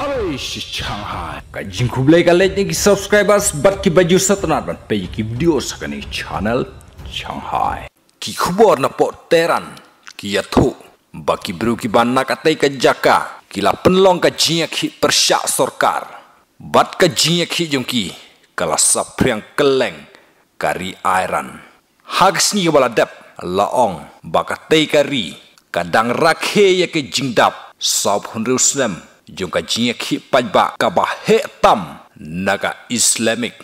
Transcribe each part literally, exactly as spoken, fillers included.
Alai shi Shanghai. Ka jingkhublei ka leit na ki subscribers bad ki bajur satanat ban peit ki video sa kane channel Shanghai. Ki khubor na pok Tehran ki ïathuh ba ki briew kiba na katei ka jaka ki la pynlong ka jingïakhih pyrshah sorkar. Bad ka jingïakhih jong ki ka la saphriang kylleng ka ri Iran. Ha ka sngi kaba la dep la ong ba katei ka ri ka dang rakhe ïa ka jingdap sawphew hynriew snem jong ka jingïakhih paidbah kaba heh tam na ka Islamic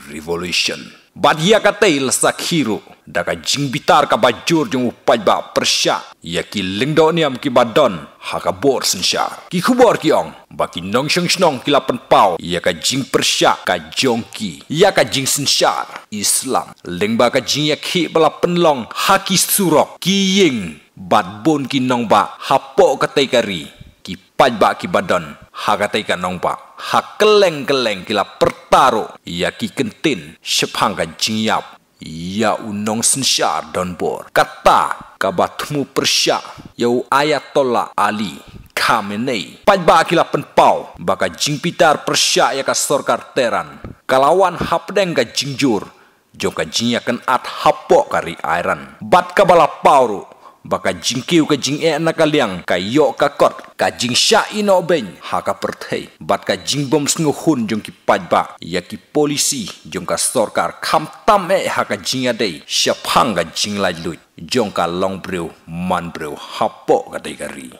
Revolution. Bad ïa katei la sakhi ruh da ka jingbitar kaba jur jong u paidbah pyrshah ïa ki lyngdoh niam kiba don ha ka bor synshar. Ki khubor ki ong ba ki nongshong shnong ki la pynpaw ïa ka jingpyrshah ka jong ki ïa ka jingsynshar Islam lyngba ka jingïakhih ba la pynlong ha ki surok, ki ïing bad bun ki nongbah hapoh katei ka ri. Ki paidbah kiba don ha katei ka nongbah ha kylleng kylleng ki la pyrta ruh ïa ki kyntien shaphang ka jingïap ïa u nongsynshar donbor. Kata kaba thmu pyrshah ïa u Ayatollah Ali Khamenei. Paidbah ki la pynpaw ba ka jingbitar pyrshah ïa ka sorkar Tehran ka la wan hapdeng ka jingjur jong ka jingïakynad hapoh ka ri Iran. Bad kaba la paw ruh ba ka jingkiew ka jingeh na ka liang ka ïoh ka kot ka jingshah ïehnoh beiñ ha ka pyrthei. Bad ka jingbym sngewhun jong ki paidbah ïa ki polisi jong ka sorkar khamtam eh ha ka jingïadei shaphang ka jinglaitluid jong ka longbriew manbriew hapoh katei ka ri.